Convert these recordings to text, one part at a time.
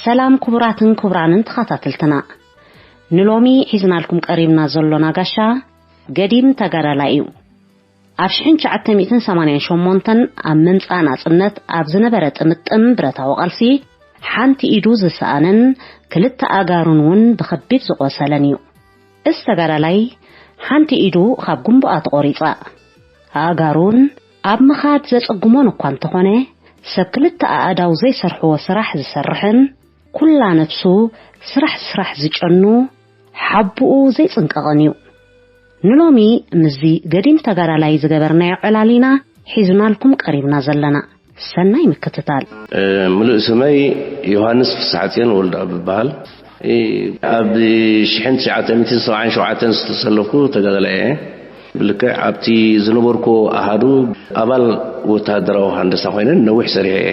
ሰላም ክቡራትን ክቡራንን ተኸታተልትና፣ ንሎሚ ሒዝናልኩም ቀሪብና ዘሎና ጋሻ ገዲም ተጋዳላይ እዩ። ኣብ ሽሕን ትሽዓተ ሚእትን ሰማንያን ሸሞንተን ኣብ ምምጻእ ናጽነት ኣብ ዝነበረ ጥምጥም ብረታዊ ቃልሲ ሓንቲ ኢዱ ዝሰኣነን ክልተ ኣጋሩን እውን ብኸቢድ ዝቖሰለን እዩ። እዚ ተጋዳላይ ሓንቲ ኢዱ ካብ ጉንቡኣ ተቖሪጻ፣ ኣእጋሩን ኣብ ምኻድ ዘጸግሞን እኳ እንተኾነ፣ ሰብ ክልተ ኣእዳው ዘይሰርሕዎ ስራሕ ዝሰርሕን ኩላ ነብሱ ስራሕ ስራሕ ዝጨኑ ሓቡኡ ዘይጽንቀቕን እዩ። ንሎሚ ምስዚ ገዲም ተጋዳላይ ዝገበርናዮ ዕላል ኢና ሒዝናልኩም ቀሪብና ዘለና። ሰናይ ምክትታል። ምሉእ ስመይ ዮሃንስ ፍስሓጽዮን ወልደኣብ እበሃል። ኣብ ሽሕን ትሽዓተ ሚእትን ሰብዓን ሸውዓተን ዝተሰለፍኩ ተጋዳላይ እየ። ብልክዕ ኣብቲ ዝነበርኩ ኣሃዱ ኣባል ወተሃደራዊ ሃንደሳ ኮይነ ነዊሕ ሰሪሐ እየ።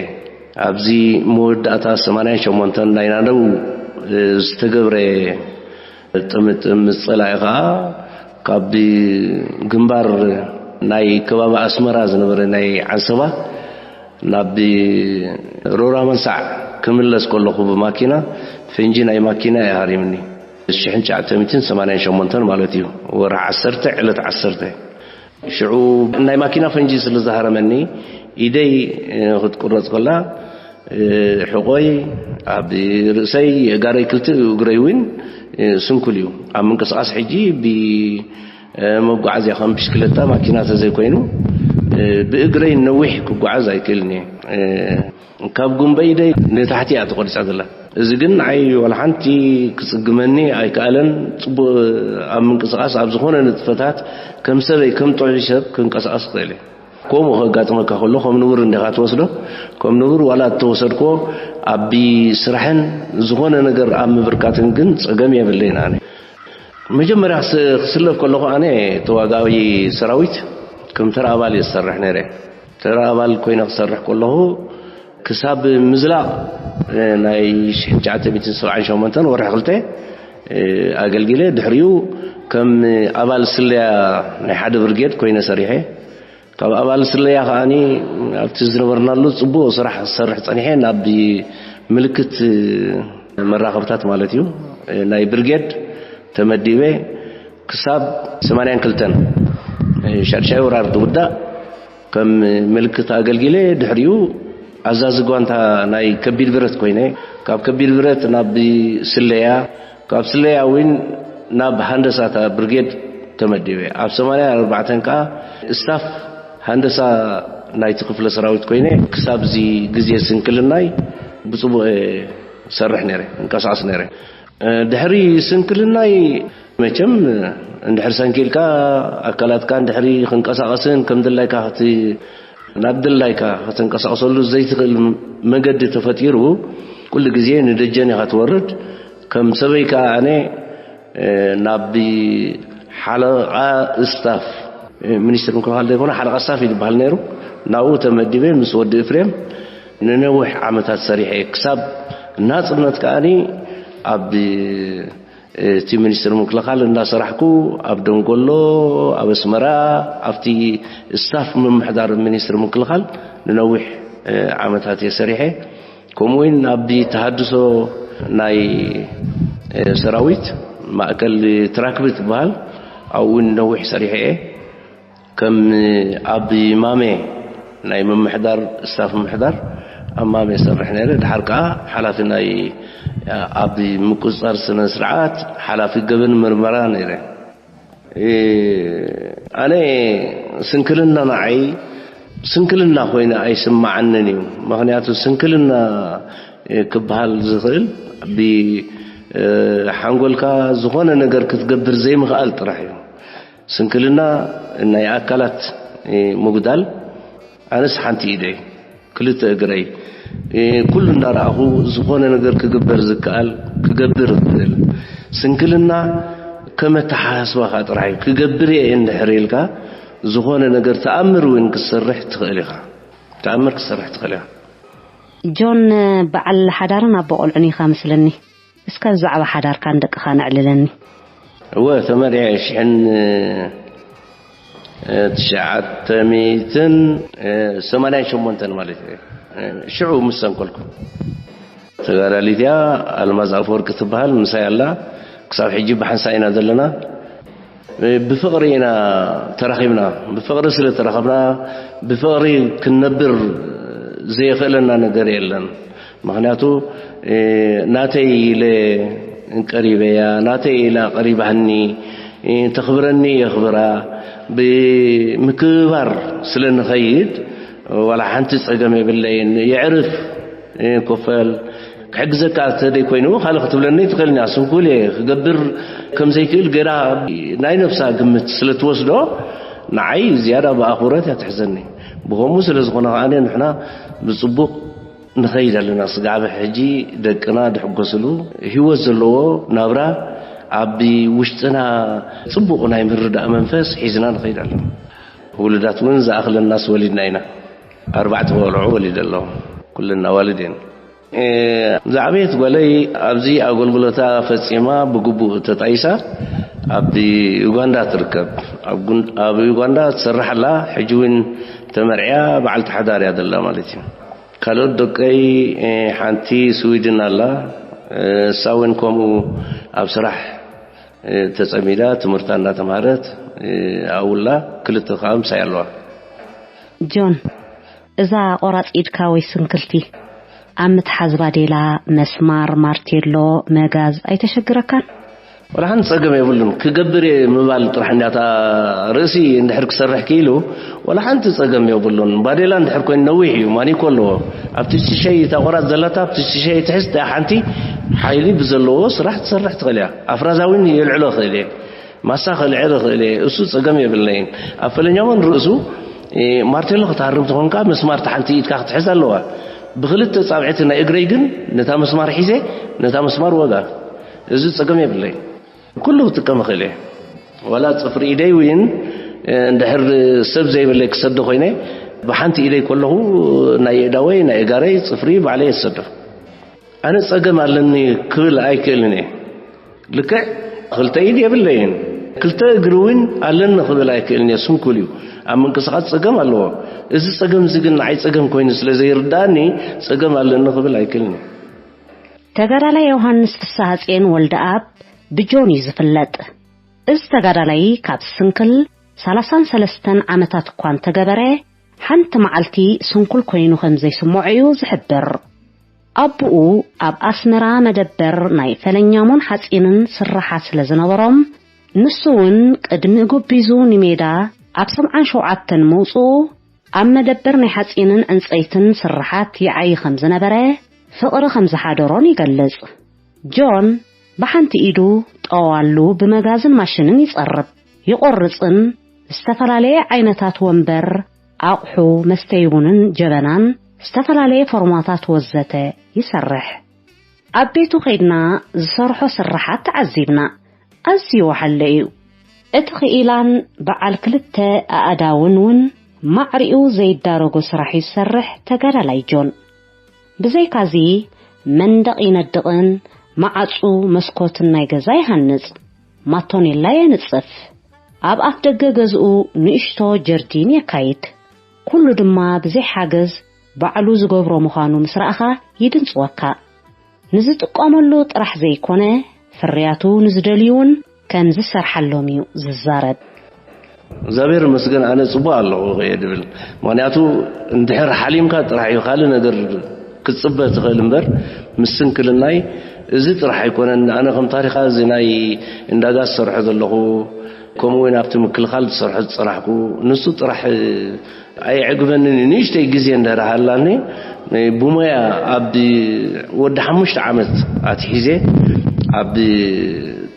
ኣብዚ መወዳእታ ሰማንያን ሸሞንተን ናይ ናደው ዝተገብረ ጥምጥም ምስ ጸላኢ ኸኣ ካብ ግንባር ናይ ከባቢ ኣስመራ ዝነበረ ናይ ዓንሰባ ናብ ሮራ መንሳዕ ክምለስ ከለኹ ብማኪና ፈንጂ ናይ ማኪና እየ ሃሪምኒ። ሽሕን ትሽዓተ ሚእትን ሰማንያን ሸሞንተን ማለት እዩ። ወርሒ ዓሰርተ ዕለት ዓሰርተ። ሽዑ ናይ ማኪና ፈንጂ ስለ ዝሃረመኒ ኢደይ ክትቁረጽ ከላ ሕቖይ ኣብ ርእሰይ የጋረይ ክልተ እግረይ እውን ስንኩል እዩ። ኣብ ምንቅስቃስ ሕጂ ብመጓዓዝያ ከም ብሽክለታ ማኪና ተዘይኮይኑ ብእግረይ ነዊሕ ክጓዓዝ ኣይክእልን እየ። ካብ ጉንበ ኢደይ ንታሕቲ እያ ተቆሪፃ ዘላ። እዚ ግን ንዓይ ዋላ ሓንቲ ክፅግመኒ ኣይከኣለን። ፅቡቅ ኣብ ምንቅስቃስ ኣብ ዝኾነ ንጥፈታት ከም ሰበይ ከም ጥዑይ ሰብ ክንቀሳቀስ ክኽእል እየ። ከምኡ ከጋጥመካ ከሎ ከም ንቡር እንዲኻ ትወስዶ። ከም ንቡር ዋላ እተወሰድኮ ኣብ ስራሕን ዝኾነ ነገር ኣብ ምብርካትን ግን ጸገም የብለይን። ኣነ መጀመርያ ክስ- ክስለፍ ከለኹ ኣነ ተዋጋኢ ሰራዊት ከም ተራ ኣባል እየ ዝሰርሕ ነይረ። ተራ ኣባል ኮይነ ክሰርሕ ከለኹ ክሳብ ምዝላቕ ናይ ሽሕን ትሽዓተ ሚእትን ሰብዓን ሸሞንተን ወርሒ ክልተ ኣገልጊለ። ድሕሪኡ ከም ኣባል ስለያ ናይ ሓደ ብርጌድ ኮይነ ሰሪሐ። ካብ ኣባል ስለያ ከኣኒ ኣብቲ ዝነበርናሉ ጽቡቕ ስራሕ ክሰርሕ ጸኒሐ። ናብ ምልክት መራኸብታት ማለት እዩ ናይ ብርጌድ ተመዲበ ክሳብ ሰማንያን ክልተን ሻድሻይ ወራር ዝውዳእ ከም ምልክት ኣገልጊለ። ድሕሪኡ ኣዛዚ ጓንታ ናይ ከቢድ ብረት ኮይነ፣ ካብ ከቢድ ብረት ናብ ስለያ፣ ካብ ስለያ እውን ናብ ሃንደሳታ ብርጌድ ተመዲበ። ኣብ ሰማንያን ኣርባዕተን ከኣ ስታፍ ሃንደሳ ናይቲ ክፍለ ሰራዊት ኮይነ፣ ክሳብ እዚ ግዜ ስንክልናይ ብጽቡቕ ሰርሕ ነይረ፣ እንቀሳቐስ ነይረ። ድሕሪ ስንክልናይ መቸም እንድሕር ሰንኪልካ፣ ኣካላትካ እንድሕሪ ክንቀሳቐስን ከም ድላይካ ክት- ናብ ድላይካ ከተንቀሳቕሰሉ ዘይትኽእል መገዲ ተፈጢሩ፣ ኩሉ ግዜ ንደጀን ኢኻ ትወርድ። ከም ሰበይ ከኣ ኣነ ናብ ሓለቓ ስታፍ፣ ሚኒስትር ምክልኻል ዘይኮነ ሓለቓ ስታፍ እዩ ዝበሃል ነይሩ። ናብኡ ተመዲበ ምስ ወዲ እፍሬም ንነዊሕ ዓመታት ሰሪሐ፣ ክሳብ ናጽነት ከኣኒ ኣብ እቲ ሚኒስትሪ ምክልኻል እንዳሰራሕኩ፣ ኣብ ደንጎሎ፣ ኣብ ኣስመራ፣ ኣብቲ ስታፍ ምምሕዳር ሚኒስትሪ ምክልኻል ንነዊሕ ዓመታት እየ ሰሪሐ። ከምኡ እውን ኣብ ተሃድሶ ናይ ሰራዊት ማእከል ትራክብ ትበሃል፣ ኣብኡ እውን ነዊሕ ሰሪሐ እየ። ከም ኣብ ማሜ ናይ ምምሕዳር፣ ስታፍ ምምሕዳር ኣብ ማሜ ሰርሕ ነይረ። ድሓር ከኣ ሓላፊ ናይ፣ ኣብ ምቁጽጻር ስነ ስርዓት፣ ሓላፊ ገበን ምርመራ ነይረ። እ፣ ኣነ ስንክልና ንዓይ ስንክልና ኮይነ ኣይስምዓንን እዩ። ምኽንያቱ ስንክልና፣ እ፣ ክበሃል ዝኽእል ብ፣ እ፣ ሓንጎልካ ዝኾነ ነገር ክትገብር ዘይምኽኣል ጥራሕ እዩ። ስንክልና ናይ ኣካላት፣ እ፣ ምጉዳል፣ ኣነስ ሓንቲ ኢደይ፣ ክልተ እግረይ፣ እ፣ ኩሉ እንዳረኣኹ ዝኾነ ነገር ክግበር ዝከኣል ክገብር እኽእል። ስንክልና ከም ኣተሓሳስባኻ ጥራሕ እዩ። ክገብር እየ እንድሕር ኢልካ ዝኾነ ነገር ተኣምር እውን ክትሰርሕ ትኽእል ኢኻ። ተኣምር ክትሰርሕ ትኽእል ኢኻ። ጆን፣ በዓል ሓዳርን ኣቦ ቆልዑን ኢኻ መስለኒ። እስከ ብዛዕባ ሓዳርካን ደቅኻን ኣዕልለኒ። እወ፣ ተመርዒየ ሽሕን ትሽዓተ ሚእትን ሰማንያን ሸሞንተን ማለት እዩ። ሽዑ ምስ ሰንከልኩ። ተጋዳሊት እያ። ኣልማዝ ኣፈወርቂ ትበሃል፣ ምሳይ ኣላ። ክሳብ ሕጂ ብሓንሳእ ኢና ዘለና። ብፍቕሪ ኢና ተራኺብና። ብፍቕሪ ስለ ተራኸብና፣ ብፍቕሪ ክንነብር ዘየኽእለና ነገር የለን። ምኽንያቱ፣ እ፣ ናተይ ኢለ ቀሪበያ፣ ናተይ ኢላ ቀሪባኒ፣ እ፣ ተኽብረኒ የኽብራ። ብምክብባር ስለ ንኸይድ፣ ዋላ ሓንቲ ጸገም የብለይን። የዕርፍ፣ እ፣ ኮፈል፣ ክሕግዘካ ተደይ ኮይኑ ካልእ ክትብለኒ ትኽእልኒ። ስንኩል እየ፣ ክገብር ከም ዘይክእል ገይራ ናይ ነብሳ ግምት ስለ ትወስዶ፣ ንዓይ ዝያዳ ብኣኽብሮት እያ ትሕዘኒ። ብኸምኡ ስለ ዝኾነ ከኣ ንሕና ብጽቡቕ ንኸይድ ኣለና። ስጋዕ ሕጂ ደቅና ድሕጎስሉ ህይወት ዘለዎ ናብራ ኣብ ውሽጥና ጽቡቕ ናይ ምርዳእ መንፈስ ሒዝና ንኸይድ ኣለና። ውሉዳት እውን ዝኣኽለናስ ወሊድና ኢና። ኣርባዕተ ቆልዑ ወሊደ ኣለኹ። ኩለን ኣዋልድ እየን። እ፣ ዝዓበየት ጓለይ ኣብዚ ኣገልግሎታ ፈጺማ ብግቡእ ተጣይሳ ኣብ ዩጋንዳ ትርከብ። ኣብ ጉን-፣ ኣብ ዩጋንዳ ትሰርሕ ኣላ። ሕጂ እውን ተመርዕያ በዓልቲ ሓዳር እያ ዘላ ማለት እዩ። ካልኦት ደቀይ፣ እ፣ ሓንቲ ስዊድን ኣላ። እ፣ እሳ እውን ከምኡ ኣብ ስራሕ፣ እ፣ ተጸሚዳ ትምህርታ እናተምሃረት፣ እ፣ ኣብኡ ኣላ። ክልተ ከዓ ምሳይ ኣለዋ። ጆን፣ እዛ ቆራጽ ኢድካ ወይ ስንክልቲ ኣብ ምትሓዝ ባዴላ፣ መስማር፣ ማርቴሎ፣ መጋዝ ኣይተሸግረካን? ወላ ሓንቲ ጸገም የብሉን። ክገብር እየ ምባል ጥራሕ እንዳ፣ እታ ርእሲ እንድሕር ክሰርሕ ክኢሉ፣ ወላ ሓንቲ ጸገም የብሉን። ባዴላ እንድሕር ኮይኑ ነዊሕ እዩ፣ ማኒኮ ኣለዎ። ኣብ ትሽቲ ሸይ እታ ቆራጽ ዘለታ፣ ኣብ ትሽቲ ሸይ ትሕዝ፣ እታ ሓንቲ ሓይሊ ብዘለዎ ስራሕ ትሰርሕ ትኽእል እያ። ኣፍራዛ እውን የልዕሎ ይኽእል እየ። ማሳ ከልዕል እኽእል እየ፣ እሱ ጸገም የብለይን። ኣብ ፈለኛውን ርእሱ፣ እ፣ ማርቴሎ ክትሃርም ተኾንካ፣ መስማር ሓንቲ ኢድካ ክትሕዝ ኣለዋ። ብኽልተ ጻብዕቲ ናይ እግረይ ግን፣ ነታ መስማር ሒዘ፣ ነታ መስማር ወጋ። እዚ ጸገም የብለይን። ኩሉ ክጥቀም እኽእል እየ። ዋላ ጽፍሪ ኢደይ እውን፣ እ፣ እንድሕር ሰብ ዘይብለይ ክሰዶ ኮይነ፣ ብሓንቲ ኢደይ ከለኹ፣ ናይ የእዳወይ፣ ናይ እጋረይ ጽፍሪ ባዕለይ እየ ዝሰዶ። ኣነ ጸገም ኣለኒ ክብል ኣይክእልን እየ። ልክዕ ክልተ ኢድ የብለይን፣ ክልተ እግሪ እውን ኣለኒ ክብል ኣይክእልን እየ። ስንኩል እዩ። ኣብ ምንቅስቓስ ጸገም ኣለዎ። እዚ ጸገም እዚ ግን ንዓይ ጸገም ኮይኑ ስለ ዘይርድኣኒ፣ ጸገም ኣለኒ ክብል ኣይክእልን እየ። ተጋዳላይ ዮሃንስ ፍስሃጽዮን ወልደኣብ ብጆን እዩ ዝፍለጥ። እዚ ተጋዳላይ ካብ ስንክል ሰላሳን ሰለስተን ዓመታት እኳ እንተገበረ፣ ሓንቲ መዓልቲ ስንኩል ኮይኑ ከም ዘይስምዖ እዩ ዝሕብር። ኣቦኡ ኣብ ኣስመራ መደበር ናይ ፈለኛሞን ሓጺንን ስራሓት ስለ ዝነበሮም፣ ንሱ እውን ቅድሚ ጎቢዙ ንሜዳ ኣብ ሰብዓን ሸውዓተን ምውጽኡ፣ ኣብ መደበር ናይ ሓጺንን ዕንጸይትን ስራሓት ይዓዪ ከም ዝነበረ፣ ፍቕሪ ከም ዝሓደሮን ይገልጽ። ጆን ብሓንቲ ኢዱ ጠዋሉ ብመጋዝን ማሽንን ይጸርብ፣ ይቖርጽን ዝተፈላለየ ዓይነታት ወንበር፣ ኣቕሑ፣ መስተይ ቡንን ጀበናን፣ ዝተፈላለየ ፎርማታት ወዘተ ይሰርሕ። ኣብ ቤቱ ኸይድና ዝሰርሖ ስርሓት ተዓዚብና። ኣዝዩ ወሓለ እዩ። እቲ ክኢላን በዓል ክልተ ኣእዳውን እውን ማዕሪኡ ዘይዳረጎ ስራሕ እዩ ዝሰርሕ ተጋዳላይ ጆን። ብዘይካዚ መንደቕ ይነድቕን መዓጹ መስኮትን ናይ ገዛ ይሃንጽ። ማቶኔላ የንጽፍ። ኣብ ኣፍ ደገ ገዝኡ ንእሽቶ ጀርዲን የካይድ። ኩሉ ድማ ብዘይ ሓገዝ ባዕሉ ዝገብሮ ምዃኑ ምስ ረኣኻ ይድንጽወካ። ንዝጥቀመሉ ጥራሕ ዘይኮነ፣ ፍርያቱ ንዝደልዩ እውን ከም ዝሰርሓሎም እዩ ዝዛረብ። እግዚኣብሔር ይመስገን፣ ኣነ ጽቡቕ ኣለኹ እየ ድብል። ምኽንያቱ እንድሕር ሓሊምካ ጥራሕ እዩ ካልእ ነገር ክትጽበ ትኽእል እምበር፣ ምስ ስንክልናይ እዚ ጥራሕ ኣይኮነን። ኣነ ከም ታሪኻ እዚ ናይ እንዳጋ ዝሰርሖ ዘለኹ፣ ከምኡ እውን ኣብቲ ምክልኻል ዝሰርሖ ዝጸናሕኩ፣ ንሱ ጥራሕ ኣየዕግበንን እዩ። ንእሽተይ ግዜ እንድሕር ሃላኒ፣ ብሞያ ኣብ ወዲ ሓሙሽተ ዓመት ኣትሒዘ ኣብ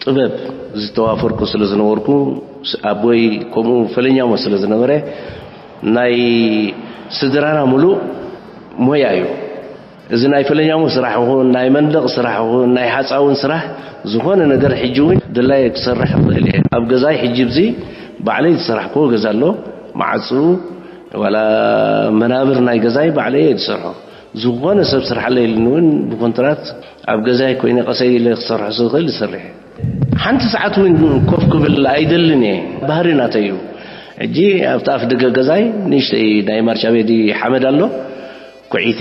ጥበብ ዝተዋፈርኩ ስለ ዝነበርኩ፣ ኣቦይ ከምኡ ፈለኛሞ ስለ ዝነበረ፣ ናይ ስድራና ሙሉእ ሞያ እዩ። እዚ ናይ ፈለኛሙ ስራሕ ይኹን፣ ናይ መንደቕ ስራሕ ይኹን፣ ናይ ሓፃውን ስራሕ፣ ዝኾነ ነገር ሕጂ እውን ድላይ ክሰርሕ እኽእል እየ። ኣብ ገዛይ ሕጂ ብዚ ባዕለይ ዝሰራሕክዎ ገዛ ኣሎ፣ መዓፅኡ ዋላ መናብር ናይ ገዛይ ባዕለይ እየ ዝሰርሖ። ዝኾነ ሰብ ስርሓለይ ኢሉኒ እውን ብኮንትራት ኣብ ገዛይ ኮይነ ቀሰይ ኢለ ክሰርሖ ዝኽእል ይሰርሕ። ሓንቲ ሰዓት እውን ኮፍ ክብል ኣይደልን እየ፣ ባህሪ ናተይ እዩ። ሕጂ ኣብቲ ኣፍ ደገ ገዛይ ንእሽተይ ናይ ማርሻ ቤዲ ሓመድ ኣሎ፣ ኩዒተ፣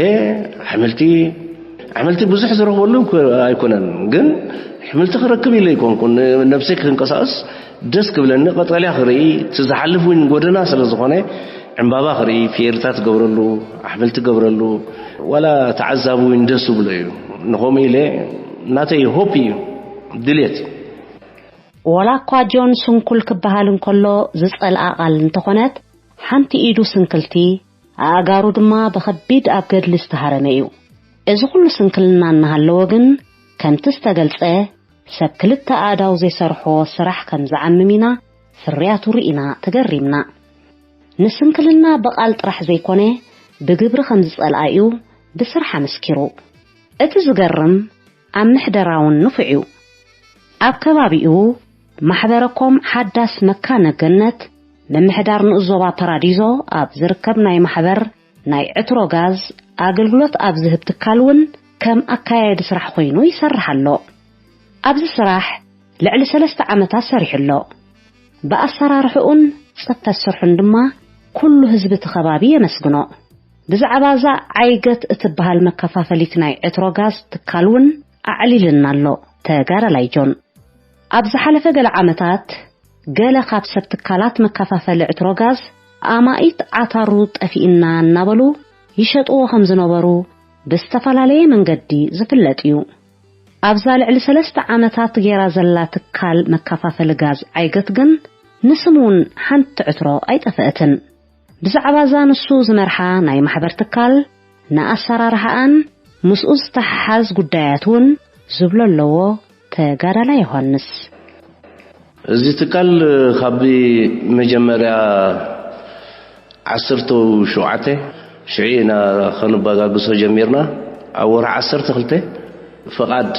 ኣሕምልቲ፣ ኣሕምልቲ ብዙሕ ዝረኽበሉ ኣይኮነን፣ ግን ኣሕምልቲ ክረክብ ኢለ ኣይኮንኩን። ነብሰይ ክንቀሳቀስ ደስ ክብለኒ፣ ቀጠልያ ክርኢ፣ እቲ ዝሓልፍ እውን ጎደና ስለ ዝኾነ፣ ዕምባባ ክርኢ፣ ፍየርታት ገብረሉ፣ ኣሕምልቲ ገብረሉ፣ ዋላ ተዓዛቢ እውን ደስ ብሎ እዩ። ንኸምኡ ኢለ ናተይ ሆፕ እዩ፣ ድሌት። ወላ እኳ ጆን ስንኩል ክበሃል እንከሎ ዝጸልኣ ቃል እንተኾነት፣ ሓንቲ ኢዱ ስንክልቲ፣ ኣእጋሩ ድማ ብኸቢድ ኣብ ገድሊ ዝተሃረመ እዩ። እዚ ኩሉ ስንክልና እናሃለወ ግን፣ ከምቲ ዝተገልጸ፣ ሰብ ክልተ ኣእዳው ዘይሰርሖ ስራሕ ከም ዝዓምም ኢና ፍርያቱ ርኢና ተገሪምና። ንስንክልና ብቓል ጥራሕ ዘይኮነ፣ ብግብሪ ከም ዝጸልኣ እዩ ብስራሕ ኣመስኪሩ። እቲ ዝገርም፣ ኣብ ምሕደራ እውን ንፉዕ እዩ። ኣብ ከባቢኡ ማሕበረኮም ሓዳስ መካነ ገነት ምምሕዳር ንኡስ ዞባ ፓራዲዞ ኣብ ዝርከብ ናይ ማሕበር ናይ ዕትሮ ጋዝ ኣገልግሎት ኣብ ዝህብ ትካል እውን ከም ኣካያዲ ስራሕ ኮይኑ ይሰርሕ ኣሎ። ኣብዚ ስራሕ ልዕሊ ሰለስተ ዓመታት ሰሪሑ ኣሎ። ብኣሰራርሕኡን ጽፈት ስርሑን ድማ ኩሉ ህዝቢ እቲ ከባቢ የመስግኖ። ብዛዕባ እዛ ዓይገት እትበሃል መከፋፈሊት ናይ ዕትሮ ጋዝ ትካል እውን ኣዕሊልና ኣሎ ተጋዳላይ ጆን። ኣብ ዝሓለፈ ገለ ዓመታት፣ ገለ ካብ ሰብ ትካላት መከፋፈሊ ዕትሮ ጋዝ ኣማኢት ዓታሩ ጠፊእና እናበሉ ይሸጥዎ ከም ዝነበሩ ብዝተፈላለየ መንገዲ ዝፍለጥ እዩ። ኣብዛ ልዕሊ ሰለስተ ዓመታት ገይራ ዘላ ትካል መከፋፈሊ ጋዝ ዓይገት ግን፣ ንስም እውን ሓንቲ ዕትሮ ኣይጠፈአትን። ብዛዕባ እዛ ንሱ ዝመርሓ ናይ ማሕበር ትካል፣ ንኣሰራርሓኣን ምስኡ ዝተሓሓዝ ጉዳያት እውን ዝብሎ ኣለዎ ተጋዳላይ ዮሃንስ። እዚ ትካል ካብ መጀመርያ ዓሰርተ ሸውዓተ ሽዑ ኢና ከነበጋግሶ ጀሚርና። ኣብ ወርሒ ዓሰርተ ክልተ ፍቓድ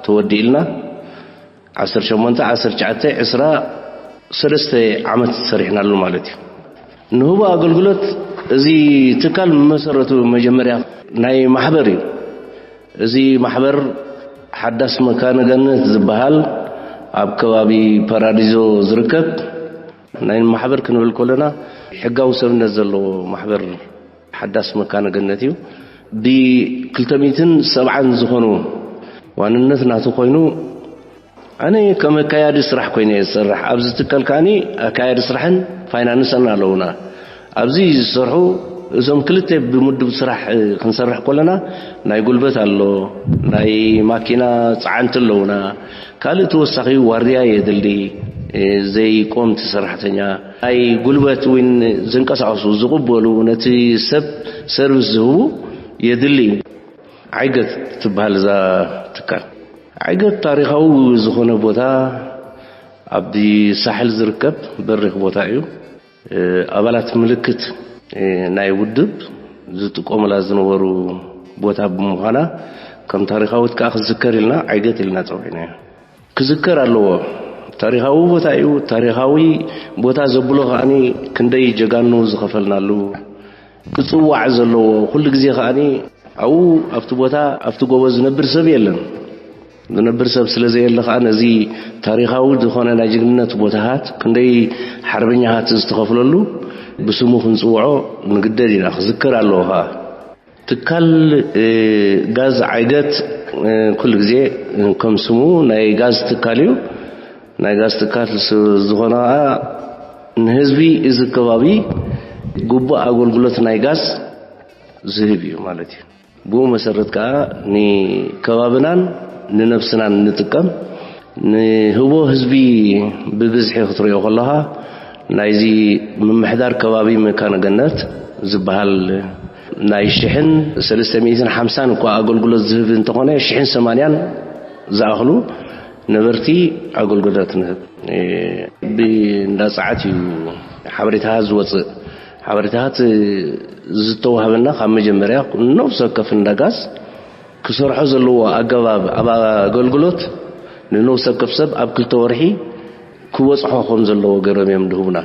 ተወዲእልና። ዓሰርተ ሸሞንተ፣ ዓሰርተ ትሽዓተ፣ ዕስራ፣ ሰለስተ ዓመት ሰሪሕናሉ ማለት እዩ። ንህቦ ኣገልግሎት፣ እዚ ትካል መሰረቱ መጀመርያ ናይ ማሕበር እዩ። እዚ ማሕበር ሓዳስ መካነ ገነት ዝበሃል ኣብ ከባቢ ፓራዲዞ ዝርከብ ናይ ማሕበር ክንብል ከለና፣ ሕጋዊ ሰብነት ዘለዎ ማሕበር ሓዳስ መካነ ገነት እዩ። ብክልተ ሚእትን ሰብዓን ዝኾኑ ዋንነት ናቱ ኮይኑ፣ ኣነ ከም ኣካያዲ ስራሕ ኮይነ እየ ዝሰርሕ። ኣብዚ ትካል ከኣኒ ኣካያዲ ስራሕን ፋይናንስን ኣለውና። ኣብዚ ዝሰርሑ እዞም ክልተ ብምድብ ስራሕ ክንሰርሕ ከለና፣ ናይ ጉልበት ኣሎ፣ ናይ ማኪና ጸዓንቲ ኣለውና፣ ካልእ ተወሳኺ ዋርድያ የድሊ፣ ዘይቆምቲ ሰራሕተኛ፣ ናይ ጉልበት እውን ዘንቀሳቕሱ፣ ዝቕበሉ፣ ነቲ ሰብ ሰርቪስ ዝህቡ የድሊ። ዓይገት ትበሃል እዛ ትካል። ዓይገት ታሪኻዊ ዝኾነ ቦታ፣ ኣብ ሳሕል ዝርከብ በሪኽ ቦታ እዩ። ኣባላት ምልክት ናይ ውድብ ዝጥቀሙላ ዝነበሩ ቦታ ብምዃና፣ ከም ታሪኻዊት ከኣ ክዝከር ኢልና ዓይገት ኢልና ጸዊዕናዮ። ክዝከር ኣለዎ። ታሪኻዊ ቦታ እዩ። ታሪኻዊ ቦታ ዘብሎ ከኣኒ ክንደይ ጀጋኑ ዝኸፈልናሉ፣ ክጽዋዕ ዘለዎ፣ ኩሉ ግዜ ከኣኒ ኣብኡ ኣብቲ ቦታ ኣብቲ ጎቦ ዝነብር ሰብ የለን። ዝነብር ሰብ ስለ ዘየለ ከኣ ነዚ ታሪኻዊ ዝኾነ ናይ ጅግንነት ቦታታት፣ ክንደይ ሓርበኛታት ዝተኸፍለሉ፣ ብስሙ ክንጽውዖ ንግደድ ኢና። ክዝከር ኣለዎ ከኣ። ትካል፣ እ፣ ጋዝ ዓይገት፣ እ፣ ኩሉ ግዜ፣ እ፣ ከም ስሙ ናይ ጋዝ ትካል እዩ። ናይ ጋዝ ትካል ስ-፣ ዝኾነ ከኣ ንህዝቢ እዚ ከባቢ ግቡእ ኣገልግሎት ናይ ጋዝ ዝህብ እዩ ማለት እዩ። ብኡ መሰረት ከኣ ንከባብናን ንነብስናን ንጥቀም። ንህቦ ህዝቢ ብብዝሒ ክትሪኦ ከለኻ፣ ናይዚ ምምሕዳር ከባቢ መካነ ገነት ዝበሃል ናይ ሽሕን ሰለስተ ሚእትን ሓምሳን እኳ ኣገልግሎት ዝህብ እንተኾነ፣ ሽሕን ሰማንያን ዝኣኽሉ ነበርቲ ኣገልግሎት ንህብ። እ፣ ብእንዳ ጸዓት እዩ ሓበሬታታት ዝወጽእ። ሓበሬታታት ዝተዋህበና ካብ መጀመርያ፣ ነፍሲ ወከፍ እንዳ ጋዝ ክሰርሖ ዘለዎ ኣገባብ ኣብ ኣገልግሎት፣ ንነፍሲ ወከፍ ሰብ ኣብ ክልተ ወርሒ ክበጽሖ ከም ዘለዎ ገይሮም እዮም ዝህቡና።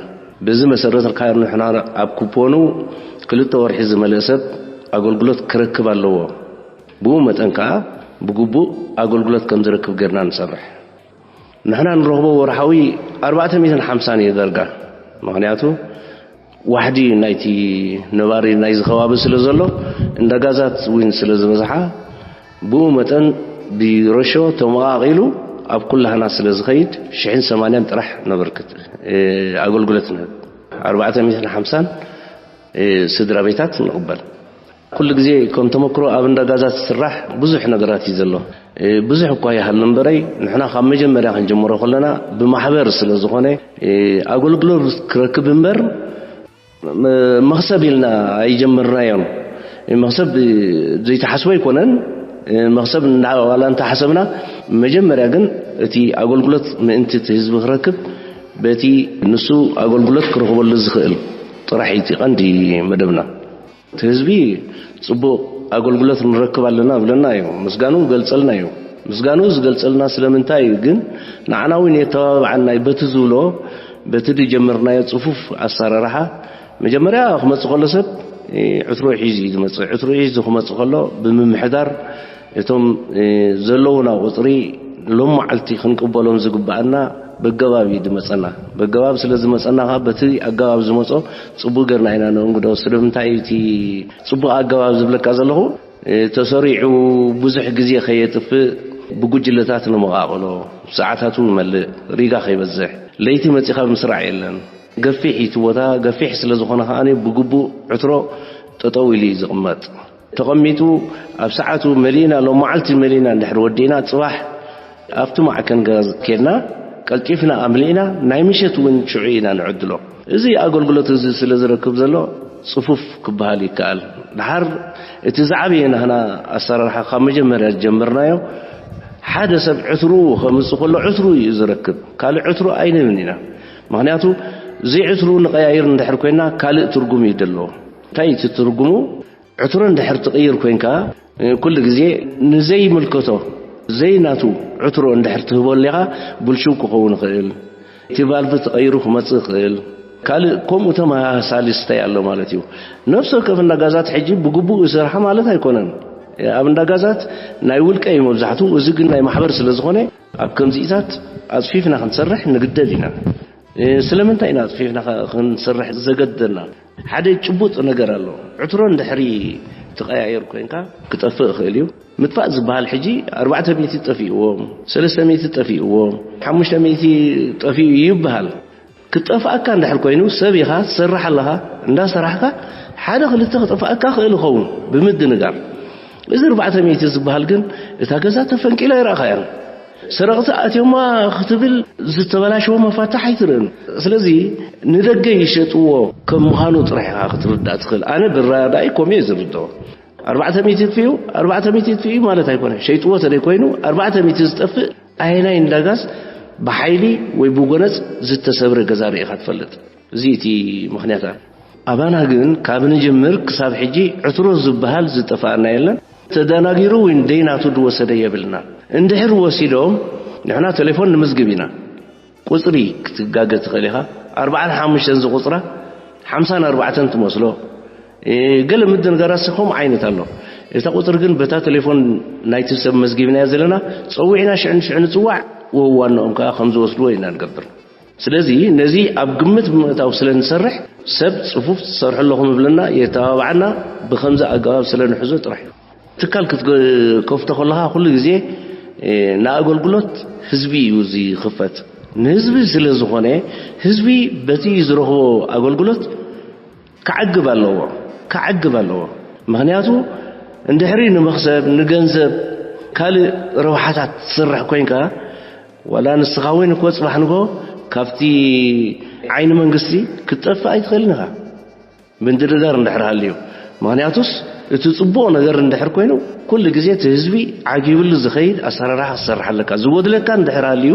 በዚ መሰረት ከኣ ንሕና ኣብ ኩፖኑ ክልተ ወርሒ ዝመልአ ሰብ ኣገልግሎት ክረክብ ኣለዎ። ብኡ መጠን ከኣ ብግቡእ ኣገልግሎት ከም ዝረክብ ጌርና ንሰርሕ። ንሕና ንረኽቦ ወርሓዊ ኣርባዕተ ሚእትን ሓምሳን እዩ ዳርጋ። ምኽንያቱ ዋሕዲ ናይቲ ነባሪ ናይዚ ከባቢ ስለ ዘሎ፣ እንዳ ጋዛት እውን ስለ ዝበዝሓ፣ ብኡ መጠን ብረሾ ተመቓቒሉ ኣብ ኩላህና ስለ ዝኸይድ ሽሕን ሰማንያን ጥራሕ ነበርክት ኣገልግሎት ንህብ። ኣርባዕተ ሚእትን ሓምሳን ስድራ ቤታት ንቕበል። ኩሉ ግዜ ከም ተመክሮ ኣብ እንዳ ጋዛት ዝስራሕ ብዙሕ ነገራት እዩ ዘሎ። ብዙሕ እኳ ይሃሉ እምበረይ ንሕና ካብ መጀመርያ ክንጀምሮ ከለና ብማሕበር ስለ ዝኾነ ኣገልግሎት ክረክብ እምበር መኽሰብ ኢልና ኣይጀመርናዮን። መኽሰብ ዘይተሓስቦ ኣይኮነን። መኽሰብ ዋላ እንተሓሰብና መጀመርያ ግን እቲ ኣገልግሎት ምእንቲ እቲ ህዝቢ ክረክብ በቲ ንሱ ኣገልግሎት ክረኽበሉ ዝኽእል ጥራሕ እዩ እቲ ቀንዲ መደብና። እቲ ህዝቢ ጽቡቕ ኣገልግሎት ንረክብ ኣለና ብለና እዩ፣ ምስጋኑ ገልጸልና እዩ። ምስጋኑ ዝገልጸልና ስለምንታይ እዩ ግን ንዓና እውን የተባብዓና እዩ። በቲ ዝብሎ በቲ ዝጀመርናዮ ጽፉፍ ኣሰራርሓ መጀመርያ ክመጽእ ከሎ ሰብ ዕትሮ ሒዙ እዩ ዝመጽእ። ዕትሮ ሒዙ ክመጽእ ከሎ ብምምሕዳር እቶም ዘለውና ቁጽሪ ሎም መዓልቲ ክንቅበሎም ዝግብኣና በገባብ እዩ ዝመጸና። በገባብ ስለ ዝመጸና ከዓ በቲ ኣገባብ ዝመጾ ጽቡቅ ገርና ኢና ንእንግዶ። ስለምንታይ እቲ ጽቡቅ ኣገባብ ዝብለካ ዘለኹ ተሰሪዑ ብዙሕ ግዜ ከየጥፍእ ብጉጅለታት ንመቓቕሎ፣ ሰዓታቱ ይመልእ፣ ሪጋ ከይበዝሕ፣ ለይቲ መጺኻ ምስራዕ የለን። ገፊሕ እዩ እቲ ቦታ፣ ገፊሕ ስለ ዝኾነ ከኣ ብግቡእ ዕትሮ ጠጠው ኢሉ እዩ ዝቕመጥ። ተቐሚጡ ኣብ ሰዓቱ መሊእና፣ ሎም መዓልቲ መሊእና እንድሕር ወዲእና፣ ጽባሕ ኣብቲ ማዕከን ገዛ ኬድና ቀልጢፍና ኣምሊእና ናይ ምሸት እውን ሽዑ ኢና ንዕድሎ። እዚ ኣገልግሎት እዚ ስለ ዝረክብ ዘሎ ጽፉፍ ክበሃል ይከኣል። ድሓር እቲ ዝዓበየ ናህና ኣሰራርሓ ካብ መጀመርያ ዝጀመርናዮ ሓደ ሰብ ዕትሩ ከምጽእ ከሎ ዕትሩ እዩ ዝረክብ፣ ካልእ ዕትሩ ኣይንህብን ኢና። ምኽንያቱ ዘይዕትሩ ንቐያይር እንድሕር ኮይና ካልእ ትርጉም እዩ ዘለዎ። እንታይ እቲ ትርጉሙ? ዕትሮ እንድሕር ትቕይር ኮይንካ ኩሉ ግዜ ንዘይምልከቶ ዘይናቱ ዕትሮ እንድሕር ትህቦ ኣለኻ ብልሽው ክኸውን ይኽእል። እቲ ቫልቭ ተቐይሩ ክመጽእ ይኽእል። ካልእ ከምኡ ተመሳሳሊ ስታይ ኣሎ ማለት እዩ። ነፍሲ ወከፍ እንዳጋዛት ሕጂ ብግቡእ ይሰርሓ ማለት ኣይኮነን። ኣብ እንዳጋዛት ናይ ውልቀ እዩ መብዛሕትኡ፣ እዚ ግን ናይ ማሕበር ስለ ዝኾነ ኣብ ከምዚኢታት ኣጽፊፍና ክንሰርሕ ንግደድ ኢና። ስለምንታይ ኢና ኣጽፊፍና ክንሰርሕ ዘገደና? ሓደ ጭቡጥ ነገር ኣሎ። ዕትሮ እንድሕሪ ትቐያየር ኮይንካ ክጠፍእ ይኽእል እዩ። ምጥፋእ ዝበሃል ሕጂ ኣርባዕተ ሚእቲ ጠፊእዎም፣ ሰለስተ ሚእቲ ጠፊእዎም፣ ሓሙሽተ ሚእቲ ጠፊኡ ይበሃል። ክጠፍኣካ እንድሕር ኮይኑ ሰብ ኢኻ ትሰርሕ ኣለኻ፣ እንዳሰራሕካ ሓደ ክልተ ክጠፍኣካ ክእል ይኸውን ብምድንጋር። እዚ ኣርባዕተ ሚእቲ ዝበሃል ግን እታ ገዛ ተፈንቂላ ይረኣኻያን ሰረቕቲ ኣትዮማ ክትብል ዝተበላሸወ መፋታሕ ኣይትርእን። ስለዚ ንደገ ይሸጥዎ ከም ምዃኑ ጥራሕ ኢኻ ክትርዳእ ትኽእል። ኣነ ብራዳይ ኮም እየ ዝርድኦ። ኣርባዕተ ሚእቲ ይጥፍኡ፣ ኣርባዕተ ሚእቲ ይጥፍኡ ማለት ኣይኮነ። ሸይጥዎ ተደይ ኮይኑ ኣርባዕተ ሚእቲ ዝጠፍእ ኣየናይ እንዳጋዝ ብሓይሊ ወይ ብጎነጽ ዝተሰብረ ገዛ ርኢኻ ትፈልጥ? እዚ እቲ ምኽንያት። ኣባና ግን ካብ ንጅምር ክሳብ ሕጂ ዕትሮ ዝበሃል ዝጠፍኣና የለን። ተደናጊሩ ወይ ደይናቱ ዝወሰደ የብልና። እንድሕር ወሲዶም ንሕና ቴሌፎን ንምዝግብ ኢና። ቁጽሪ ክትጋገ ትኽእል ኢኻ። ኣርባዓን ሓሙሽተን ዝቁጽራ ሓምሳን ኣርባዕተን ትመስሎ። እ፣ ገለ ምድንጋራት ከምኡ ዓይነት ኣሎ። እታ ቁጽሪ ግን በታ ቴሌፎን ናይቲ ሰብ መዝጊብናዮ ዘለና ጸዊዕና ሽዑ ንሽዑ ንጽዋዕ፣ ወዋንኦም ከኣ ከም ዝወስድዎ ኢና ንገብር። ስለዚ ነዚ ኣብ ግምት ብምእታው ስለ ንሰርሕ ሰብ ጽፉፍ ትሰርሑ ኣለኹም ይብለና፣ የተባብዓና፣ ብኸምዚ ኣገባብ ስለ ንሕዞ ጥራሕ እዩ። ትካል ክትከፍቶ ከለኻ ኩሉ ግዜ፣ እ፣ ንኣገልግሎት ህዝቢ እዩ ዝኽፈት። ንህዝቢ ስለ ዝኾነ ህዝቢ በቲ ዝረኽቦ ኣገልግሎት ክዓግብ ኣለዎ፣ ክዓግብ ኣለዎ። ምኽንያቱ እንድሕሪ ንመኽሰብ፣ ንገንዘብ፣ ካልእ ረብሓታት ትሰርሕ ኮይንካ፣ ዋላ ንስኻ እውን እኮ ጽባሕ ንግሆ ካብቲ ዓይኒ መንግስቲ ክትጠፍእ ኣይትኽእልን ኢኻ። ምንድርዳር እንድሕር ሃልዩ፣ ምኽንያቱስ እቲ ጽቡቕ ነገር እንድሕር ኮይኑ ኩሉ ግዜ እቲ ህዝቢ ዓጊብሉ ዝኸይድ ኣሰራርሓ ክትሰርሕ ኣለካ። ዝጎድለካ እንድሕር ሃልዩ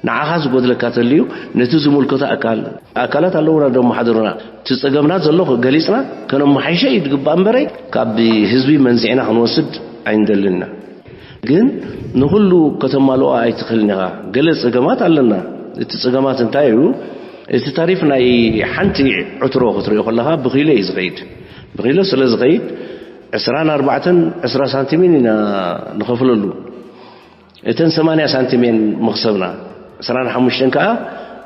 ንዓኻ ዝጎድለካ ተልዩ ነቲ ዝምልከቶ ኣካል፣ ኣካላት ኣለዉና ደሞ ሓደሩና፣ እቲ ጸገምና ዘሎ ገሊጽና ከነመሓይሾ እዩ ዝግባእ እምበረይ ካብ ህዝቢ መንዚዕና ክንወስድ ኣይንደልን ኢና። ግን ንኹሉ ከተማልኦ ኣይትኽእልን ኢኻ። ገለ ጸገማት ኣለና። እቲ ጸገማት እንታይ እዩ? እቲ ታሪፍ ናይ ሓንቲ ዕትሮ ክትሪኦ ከለኻ ብኪሎ እዩ ዝኸይድ። ብኪሎ ስለ ዝኸይድ ዕስራን ኣርባዕተን ዕስራ ሳንቲምን ኢና ንኸፍለሉ። እተን ሰማንያ ሳንቲም እየን መኽሰብና። ዕስራን ሓሙሽተን ከኣ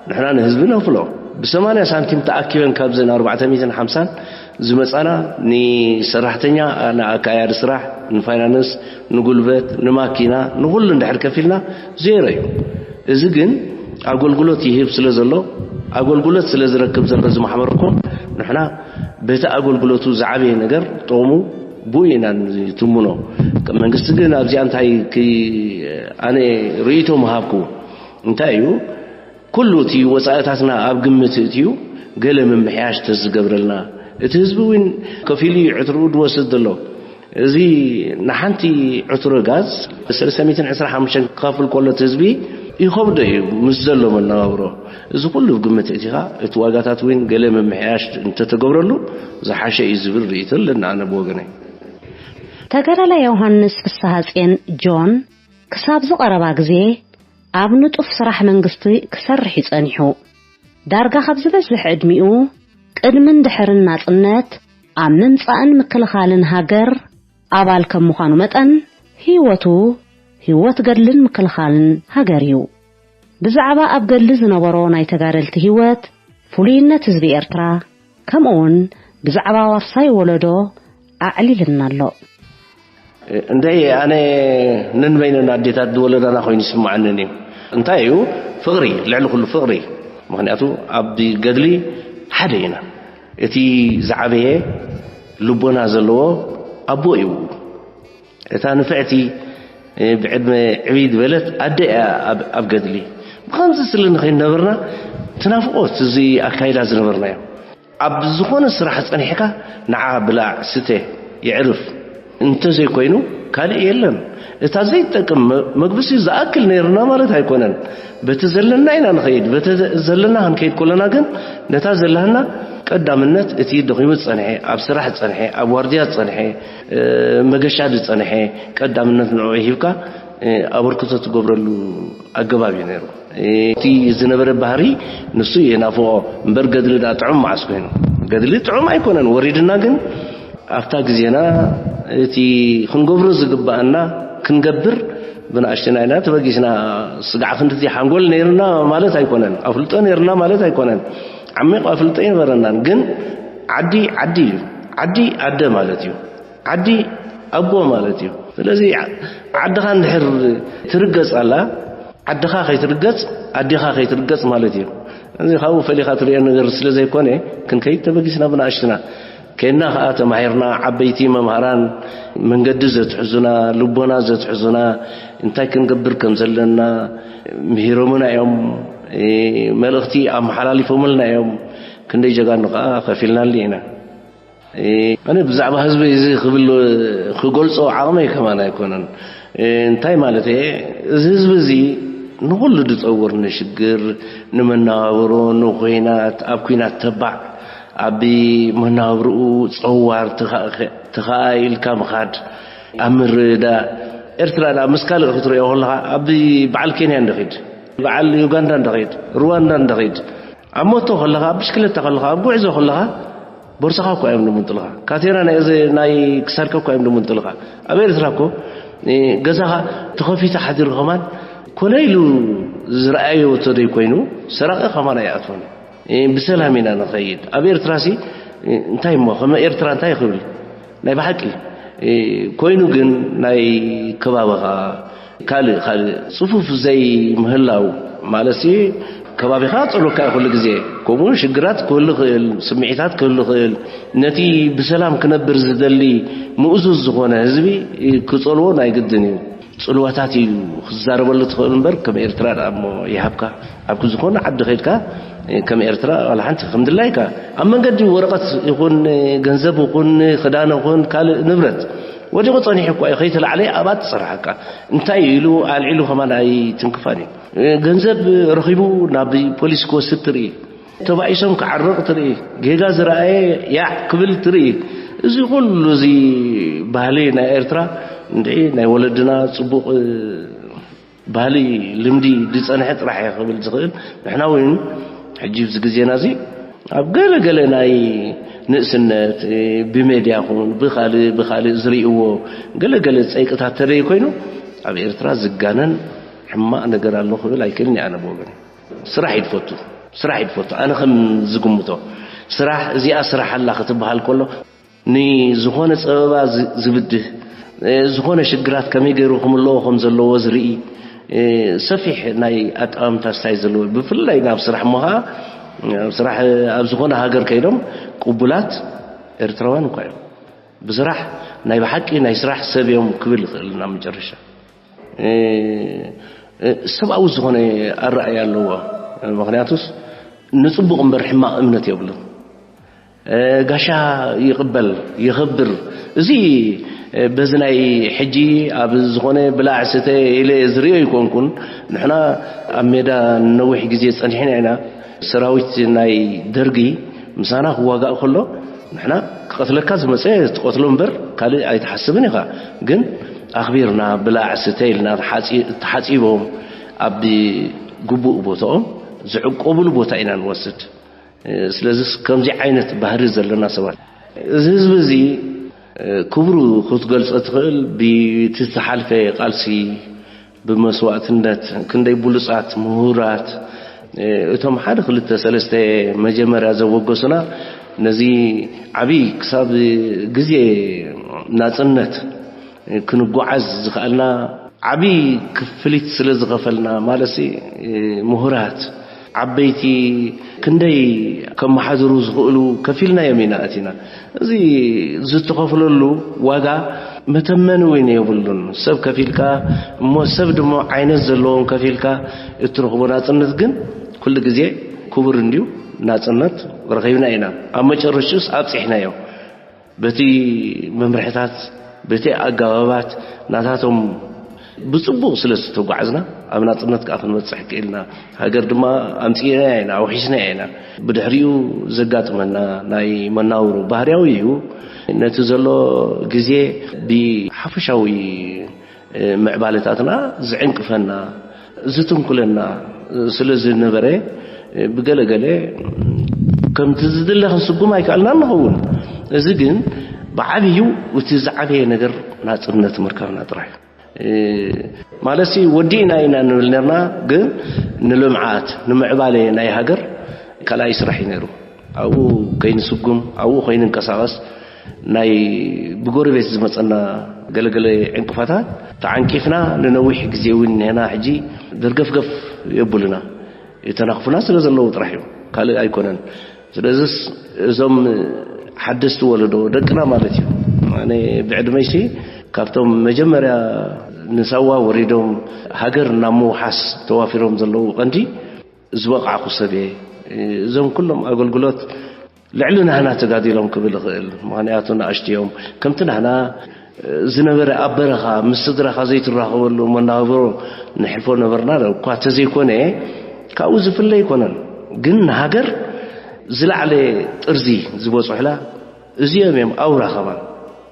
ንሕና ንህዝቢ ነኽፍሎ። ብሰማንያ ሳንቲም ተኣኪበን ካብዘን ኣርባዕተ ሚእትን ሓምሳን ዝመጻና ንሰራሕተኛ፣ ንኣካያዲ ስራሕ፣ ንፋይናንስ፣ ንጉልበት፣ ንማኪና፣ ንኹሉ እንድሕር ከፊልና ዜሮ እዩ። እዚ ግን ኣገልግሎት ይህብ ስለ ዘሎ፣ ኣገልግሎት ስለ ዝረክብ ዘሎ እዚ ማሕበር እኮ ንሕና በቲ ኣገልግሎቱ ዝዓበየ ነገር ጥቕሙ ብኡ ኢና ንትምኖ። መንግስቲ ግን ኣብዚኣ እንታይ ክ-፣ ኣነ ርእይቶ ምሃብኩ እንታይ እዩ? ኩሉ እቲ ወጻእታትና ኣብ ግምት እትዩ ገለ ምምሕያሽ ተዝገብረልና፣ እቲ ህዝቢ እውን ከፊሉ እዩ ዕትርኡ ዝወስድ ዘሎ። እዚ ንሓንቲ ዕትሮ ጋዝ ሰለስተ ሚእትን ዕስራን ሓሙሽተን ክኸፍል ከሎ እቲ ህዝቢ ይኸብዶ እዩ ምስ ዘሎ መነባብሮ። እዚ ኩሉ ግምት እቲኻ እቲ ዋጋታት እውን ገለ ምምሕያሽ እንተተገብረሉ ዝሓሸ እዩ ዝብል ርእይቶ ኣለና ኣነ ብወገነይ። ተጋዳላይ ዮሃንስ ፍስሃጽዮን ጆን ክሳብ ዝቐረባ ግዜ ኣብ ንጡፍ ስራሕ መንግስቲ ክሰርሕ እዩ ጸኒሑ። ዳርጋ ካብ ዝበዝሕ ዕድሚኡ ቅድምን ድሕርን ናጽነት ኣብ ምምጻእን ምክልኻልን ሃገር ኣባል ከም ምዃኑ መጠን ህይወቱ ህይወት ገድልን ምክልኻልን ሃገር እዩ። ብዛዕባ ኣብ ገድሊ ዝነበሮ ናይ ተጋደልቲ ህይወት፣ ፍሉይነት ህዝቢ ኤርትራ፣ ከምኡውን ብዛዕባ ዋርሳይ ወለዶ ኣዕሊልና ኣሎ። እንደ ኣነ ነንበይነን ኣዴታት ዝወለዳና ኮይኑ ይስምዓንን እዩ። እንታይ እዩ? ፍቕሪ፣ ልዕሊ ኩሉ ፍቕሪ። ምኽንያቱ ኣብ ገድሊ ሓደ ኢና። እቲ ዝዓበየ ልቦና ዘለዎ ኣቦ እዩ። እታ ንፍዕቲ፣ እ፣ ብዕድመ ዕብይ ዝበለት ኣደ እያ ኣብ፣ ኣብ ገድሊ። ብኸምዚ ስለ ንኸይነበርና ትናፍቆት እዚ ኣካይዳ ዝነበርናዮ። ኣብ ዝኾነ ስራሕ ጸኒሕካ ንዓ ብላዕ፣ ስተ፣ ይዕርፍ እንተዘይኮይኑ ካልእ የለን። እታ ዘይትጠቅም መ-፣ መግብሲ ዝኣክል ነይርና ማለት ኣይኮነን። በቲ ዘለና ኢና ንኸይድ። በቲ ዘለና ክንከይድ ከለና ግን ነታ ዘላህና ቀዳምነት እቲ ደኺሙ ዝጸንሐ፣ ኣብ ስራሕ ዝጸንሐ፣ ኣብ ዋርድያ ዝጸንሐ፣ እ፣ መገሻ ዝጸንሐ ቀዳምነት ንዕኡ ሂብካ፣ እ፣ ኣበርክቶ ትገብረሉ ኣገባብ እዩ ነይሩ። እ፣ እቲ ዝነበረ ባህሪ ንሱ የናፍቖ እምበር ገድሊ ደኣ ጥዑም መዓስ ኮይኑ? ገድሊ ጥዑም ኣይኮነን። ወሪድና ግን ኣብታ ግዜና እቲ ክንገብሮ ዝግባኣና ክንገብር ብንኣሽትና ኢና ተበጊስና። ስጋዕ ክንድዚ ሓንጎል ነይርና ማለት ኣይኮነን። ኣፍልጦ ነይርና ማለት ኣይኮነን። ዓሚቕ ኣፍልጦ ኣይነበረናን። ግን ዓዲ ዓዲ እዩ። ዓዲ ኣደ ማለት እዩ። ዓዲ ኣቦ ማለት እዩ። ስለዚ ዓድኻ እንድሕር ትርገጽ ኣላ፣ ዓድኻ ከይትርገጽ፣ ኣዴኻ ከይትርገጽ ማለት እዩ። እዚ ካብኡ ፈሊኻ ትርእዮ ነገር ስለ ዘይኮነ፣ ክንከይድ ተበጊስና ብንኣሽትና። ከይድና ኸኣ ተማሂርና፣ ዓበይቲ መምሃራን መንገዲ ዘትሕዙና፣ ልቦና ዘትሕዙና፣ እንታይ ክንገብር ከም ዘለና ምሂሮምና እዮም፣ እ፣ መልእኽቲ ኣመሓላሊፎምልና እዮም። ክንደይ ጀጋኑ ኸኣ ከፊልናሉ ኢና። እ፣ ኣነ ብዛዕባ ህዝቢ እዚ ክብል ክገልጾ ዓቕመይ ከማን ኣይኮነን። እ፣ እንታይ ማለት እየ? እዚ ህዝቢ እዚ ንኹሉ ዝጸውር ንሽግር፣ ንመነባብሮ፣ ንኹናት፣ ኣብ ኲናት ተባዕ፣ ኣብ መነባብርኡ ጸዋር ተኻ-፣ ተኻኢልካ ምኻድ፣ ኣብ ምርዳእ፣ ኤርትራ ደኣ ምስ ካልእ ክትሪኦ ከለኻ፣ ኣብ በዓል ኬንያ እንድኺድ፣ በዓል ዩጋንዳ እንድኺድ፣ ሩዋንዳ እንድኺድ፣ ኣብ ሞቶ ከለኻ፣ ኣብ ብሽክለታ ከለኻ፣ ኣብ ጉዕዞ ከለኻ፣ ቦርሳኻ እኳ እዮም ዝምንጥልኻ። ካቴና ናይ እዚ ናይ ክሳድካ እኳ እዮም ዝምንጥልኻ። ኣብ ኤርትራ እኮ፣ እ፣ ገዛኻ ተኸፊቱ ሓዲሩ ከማን ኮነ ኢሉ ዝረኣዮ ተዘይኮይኑ፣ ሰራቒ ከማን ኣይኣትዎን። እ፣ ብሰላም ኢና ንኸይድ። ኣብ ኤርትራሲ፣ እ፣ እንታይ እሞ፣ ከመ ኤርትራ እንታይ ክብል? ናይ ብሓቂ፣ እ፣ ኮይኑ ግን ናይ ከባቢኻ ካልእ፣ ካልእ ጽፉፍ ዘይምህላው ማለትሲ፣ ከባቢኻ ጸሎካ እዩ ኩሉ ግዜ። ከምኡ ሽግራት ክህሉ ይኽእል፣ ስምዒታት ክህሉ ይኽእል። ነቲ ብሰላም ክነብር ዝደሊ ምእዙዝ ዝኾነ ህዝቢ ክጸልዎ ናይ ግድን እዩ። ጽልዋታት እዩ ክዛረበሉ ትኽእል እምበር፣ ከም ኤርትራ ደኣ እሞ ይሃብካ። ኣብ ዝኾነ ዓዲ ከይድካ፣ ከም ኤርትራ ዋላ ሓንቲ ከም ድላይካ፣ ኣብ መንገዲ ወረቐት ይኹን፣ ገንዘብ ይኹን፣ ክዳን ይኹን፣ ካልእ ንብረት ወዲቑ ጸኒሑ እኳ እዩ፣ ከይተላዕለ ኣብኣ ትጸንሓካ። እንታይ ኢሉ ኣልዒሉ ከማን ኣይትንክፋን እዩ። ገንዘብ ረኺቡ ናብ ፖሊስ ክወስድ ትርኢ፣ ተባኢሶም ክዓርቕ ትርኢ፣ ጌጋ ዝረኣየ ያዕ ክብል ትርኢ። እዚ ኩሉ እዚ ባህሊ ናይ ኤርትራ እንድዒ ናይ ወለድና ጽቡቕ ባህሊ ልምዲ ዝጸንሐ ጥራሕ እየ ክብል ዝኽእል። ንሕና እውን ሕጂ ኣብዚ ግዜና እዚ ኣብ ገለ ገለ ናይ ንእስነት፣ እ፣ ብሜድያ ኹን ብኻልእ ብኻልእ ዝርእይዎ ገለ ገለ ጸይቅታት ተደይ ኮይኑ ኣብ ኤርትራ ዝጋነን ሕማቕ ነገር ኣሎ ክብል ኣይክእልን እየ ኣነ ብወገን። ስራሕ ይድፈቱ፣ ስራሕ ይድፈቱ። ኣነ ከም ዝግምቶ ስራሕ፣ እዚኣ ስራሕ ኣላ ክትበሃል ከሎ፣ ንዝኾነ ጸበባ ዝ-፣ ዝብድህ፣ እ፣ ዝኾነ ሽግራት ከመይ ገይሩ ክምለኦ ከም ዘለዎ ዝርኢ፣ እ፣ ሰፊሕ ናይ ኣጠማምታ ስታይ ዘለዎ፣ ብፍላይ ናብ ስራሕ እሞ ኸዓ፣ ኣብ ስራሕ፣ ኣብ ዝኾነ ሃገር ከይዶም ቅቡላት ኤርትራውያን እኳ እዮም። ብስራሕ ናይ ብሓቂ ናይ ስራሕ ሰብ እዮም ክብል ይኽእል ናብ መጨረሻ። እ፣ እ፣ ሰብኣዊ ዝኾነ ኣረኣእያ ኣለዎ። ምኽንያቱስ ንጽቡቕ እምበር ሕማቕ እምነት የብሉን። እ፣ ጋሻ ይቕበል፣ ይኸብር። እዚ፣ እ፣ በዚ ናይ ሕጂ ኣብ ዝኾነ ብላዕ ስተ ኢለ ዝርእዮ ኣይኮንኩን። ንሕና ኣብ ሜዳ ነዊሕ ግዜ ጸኒሕና ኢና። ሰራዊት ናይ ደርጊ ምሳና ክዋጋእ ከሎ፣ ንሕና ክቐትለካ ዝመጸ ትቐትሎ እምበር ካልእ ኣይትሓስብን ኢኻ። ግን ኣኽቢርና ብላዕ ስተ ኢልና ተሓጺ-፣ ተሓጺቦም ኣብ ግቡእ ቦታኦም ዝዕቆብሉ ቦታ ኢና ንወስድ። ስለዚስ ከምዚ ዓይነት ባህሪ ዘለና ሰባት፣ እዚ ህዝቢ እዚ ክብሩ ክትገልጾ ትኽእል ብቲ ዝተሓልፈ ቃልሲ፣ ብመስዋእትነት ክንደይ ብሉጻት ምሁራት፣ እቶም ሓደ ክልተ ሰለስተ መጀመርያ ዘወገሱና፣ ነዚ ዓቢ ክሳብ ግዜ ናጽነት ክንጓዓዝ ዝኸኣልና ዓቢ ክፍሊት ስለ ዝኸፈልና፣ ማለትሲ ምሁራት፣ ዓበይቲ፣ ክንደይ ከመሓድሩ ዝኽእሉ ከፊልናዮም ኢና ኣቲና። እዚ ዝተኸፍለሉ ዋጋ መተመኒ እውን የብሉን። ሰብ ከፊልካ እሞ፣ ሰብ ድማ ዓይነት ዘለዎም ከፊልካ እትረኽቦ ናጽነት ግን ኩሉ ግዜ ክቡር እንድዩ። ናጽነት ረኺብና ኢና። ኣብ መጨረሽትኡስ ኣብጺሕናዮ። በቲ መምርሕታት፣ በቲ ኣገባባት ናታቶም ብጽቡቕ ስለ ዝተጓዕዝና፣ ኣብ ናጽነት ከኣ ክንበጽሕ ክኢልና። ሃገር ድማ ኣምጺእናያ ኢና፣ ኣውሒስናያ ኢና። ብድሕሪኡ ዘጋጥመና ናይ መናውሮ ባህርያዊ እዩ። ነቲ ዘሎ ግዜ ብሓፈሻዊ ምዕባለታትና ዝዕንቅፈና፣ ዝትንኩለና ስለ ዝነበረ፣ ብገለገለ ከምቲ ዝድለ ክንስጉም ኣይከኣልናን ንኸውን። እዚ ግን ብዓብዩ እቲ ዝዓበየ ነገር ናጽነት ምርካብና ጥራሕ እዩ። ማለትሲ ወዲእና ኢና ንብል ነርና፣ ግን ንልምዓት፣ ንምዕባለ ናይ ሃገር ካልኣይ ስራሕ እዩ ነይሩ። ኣብኡ ከይንስጉም፣ ኣብኡ ከይንንቀሳቐስ፣ ናይ ብጎረቤት ዝመጸና ገለገለ ዕንቅፋታት ተዓንቂፍና ንነዊሕ ግዜ እውን ንሕና ሕጂ ደርገፍገፍ የብሉና። የተናኽፉና ስለ ዘለዉ ጥራሕ እዩ፣ ካልእ ኣይኮነን። ስለዚስ እዞም ሓደስቲ ወለዶ ደቅና ማለት እዩ። ኣነ ብዕድመይሲ ካብቶም መጀመርያ ንሳዋ ወሪዶም ሃገር ናብ ምውሓስ ተዋፊሮም ዘለዉ ቀንዲ ዝበቓዕኩ ሰብ እየ። እዞም ኩሎም ኣገልግሎት ልዕሊ ናህና ተጋዲሎም ክብል እኽእል። ምኽንያቱ ንኣሽቱ እዮም። ከምቲ ናህና ዝነበረ ኣብ በረኻ ምስ ስድራኻ ዘይትራኸበሉ መነባብሮ ንሕልፎ ነበርና እኳ ተዘይኮነ፣ ካብኡ ዝፍለ ኣይኮነን። ግን ንሃገር ዝለዓለ ጥርዚ ዝበጽሑላ እዚኦም እዮም። ኣውራ ከማን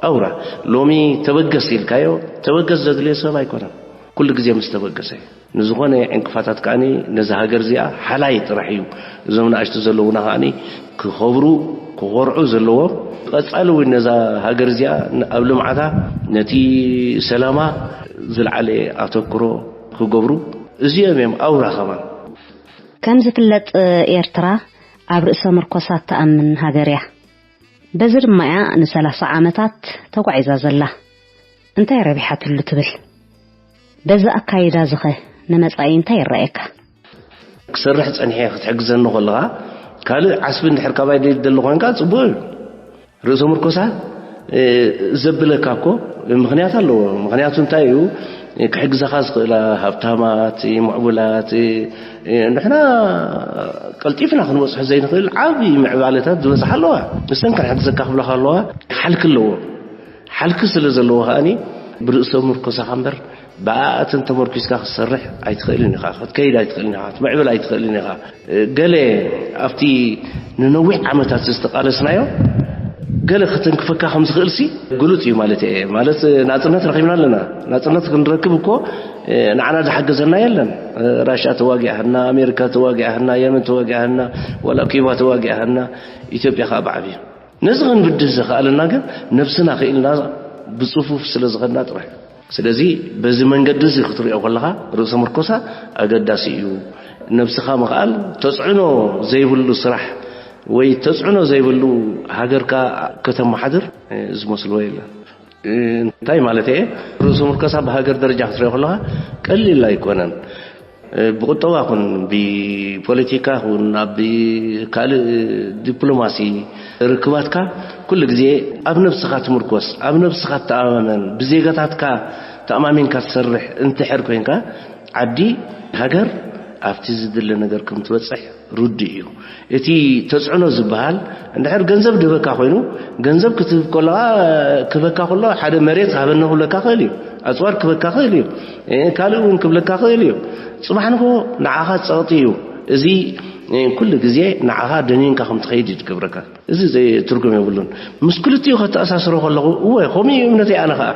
ኣውራ። ሎሚ ተበገስ ኢልካዮ፣ ተበገስ ዘድልዮ ሰብ ኣይኮነን። ኩሉ ግዜ ምስ ተበገሰ እዩ። ንዝኾነ ዕንቅፋታት ከኣኒ ነዚ ሃገር እዚኣ ሓላይ ጥራሕ እዩ። እዞም ንኣሽቱ ዘለዉና ከኣኒ ክኸብሩ፣ ክኾርዑ ዘለዎም። ቀጻሊ እውን ነዛ ሃገር እዚኣ ን-፣ ኣብ ልምዓታ፣ ነቲ ሰላማ ዝለዓለ ኣተኩሮ ክገብሩ እዚኦም እዮም ኣውራ ከማን። ከም ዝፍለጥ፣ ኤርትራ ኣብ ርእሰ ምርኮሳ እትኣምን ሃገር እያ። በዚ ድማ እያ ንሰላሳ ዓመታት ተጓዒዛ ዘላ። እንታይ ረቢሓትሉ ትብል? በዚ ኣካይዳ ዝኸ ንመጻኢ እንታይ ይረኣየካ? ክሰርሕ ጸኒሐ ክትሕግዘኒ ከለኻ፣ ካልእ ዓስቢ እንድሕር ካባይ ደሊ ኮይንካ ጽቡቕ እዩ። ርእሰ ምርኮሳ፣ እ፣ ዘብለካ እኮ ምኽንያት ኣለዎ። ምኽንያቱ እንታይ እዩ? ክሕግዘኻ ዝኽእላ ሃብታማት፣ ምዕቡላት፣ እ፣ ንሕና ቀልጢፍና ክንበጽሖ ዘይንኽእል ዓቢ ምዕባለታት ዝበጽሓ ኣለዋ። ንሰን ክንሕግዘካ ክብለኻ ኣለዋ። ሓልኪ ኣለዎ። ሓልኪ ስለ ዘለዎ ከኣኒ ብርእሰ ምርኮሳኻ እምበር ብኣኣተን ተመርኪስካ ክትሰርሕ ኣይትኽእልን ኢኻ፣ ክትከይድ ኣይትኽእልን ኢኻ፣ ክትምዕብል ኣይትኽእልን ኢኻ። ገለ ኣብቲ ንነዊሕ ዓመታት ዝተቓለስናዮ ገለ ክትንክፈካ ከም ዝኽእልሲ ግሉጽ እዩ ማለት እየ። ማለት ናጽነት ረኺብና ኣለና። ናጽነት ክንረክብ እኮ ንዓና ዝሓገዘና የለን። ራሻ ተዋጊኣህና፣ ኣሜሪካ ተዋጊኣህና፣ የመን ተዋጊኣህና፣ ዋላ ኪባ ተዋጊኣህና፣ ኢትዮጵያ ከኣ ብዓብዩ። ነዚ ክንብድህ ዘኽኣለና ግን ነብስና ክኢልና ብጽፉፍ ስለ ዝኸድና ጥራሕ። ስለዚ በዚ መንገዲ እዚ ክትሪኦ ከለኻ ርእሰ ምርኮሳ ኣገዳሲ እዩ። ነብስኻ ምኽኣል ተጽዕኖ ዘይብሉ ስራሕ ወይ ተጽዕኖ ዘይብሉ ሃገርካ ከተመሓድር ዝመስልዎ የለን። እንታይ ማለት እየ? ርእሱ ምርከሳ ብሃገር ደረጃ ክትሪኦ ከለኻ ቀሊል ኣይኮነን። ብቁጠባ ኹን ብፖለቲካ ኹን ኣብ ካልእ ዲፕሎማሲ ርክባትካ ኩሉ ግዜ ኣብ ነብስኻ ትምርኮስ፣ ኣብ ነብስኻ ትተኣማመን፣ ብዜጋታትካ ተኣማሚንካ ትሰርሕ እንትሕር ኮይንካ ዓዲ፣ ሃገር ኣብቲ ዝድለ ነገር ከም ትበጽሕ ርዱእ እዩ። እቲ ተጽዕኖ ዝበሃል እንድሕር ገንዘብ ድህበካ ኮይኑ፣ ገንዘብ ክትህብ ከለኻ፣ ክህበካ ከሎ ሓደ መሬት ሃበኒ ክብለካ ክእል እዩ፣ ኣጽዋር ክህበካ ክእል እዩ፣ ካልእ እውን ክብለካ ክእል እዩ። ጽባሕ ንግሆ ንዓኻ ጸቕጢ እዩ። እዚ ኩሉ ግዜ ንዓኻ ደኒንካ ከም ትኸይድ እዩ ዝገብረካ። እዚ ትርጉም የብሉን። ምስ ክልቲኡ ከተኣሳስሮ ከለኹ፣ እወ፣ ከምኡ እዩ እምነተይ ኣነ ኸኣ።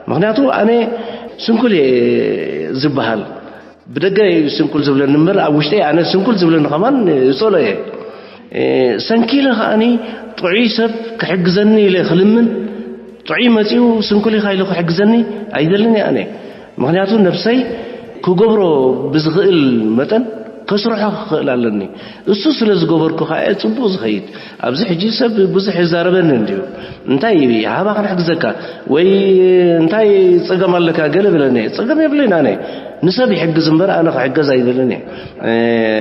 ምኽንያቱ ኣነ ስንኩል እየ ዝበሃል። ብደገ እዩ ስንኩል ዝብለኒ እምበር፣ ኣብ ውሽጠይ ኣነ ስንኩል ዝብለኒ ከማን ይጸሎ እየ። ሰንኪለ ከኣኒ ጥዑይ ሰብ ክሕግዘኒ ኢለ ክልምን፣ ጥዑይ መጺኡ ስንኩል ኢኻ ኢሉ ክሕግዘኒ ኣይደልን እየ ኣነ። ምኽንያቱ ነብሰይ ክገብሮ ብዝኽእል መጠን ከስርሖ ክኽእል ኣለኒ። እሱ ስለ ዝገበርኩ ከኣ እየ ጽቡቕ ዝኸይድ። ኣብዚ ሕጂ ሰብ ብዙሕ ይዛረበኒ እንድዩ። እንታይ ሃባ ክንሕግዘካ ወይ እንታይ ጸገም ኣለካ ገለ ብለኒ። ጸገም የብለይን ኣነ። ንሰብ ይሕግዝ እምበር ኣነ ክሕገዝ ኣይደልን እየ።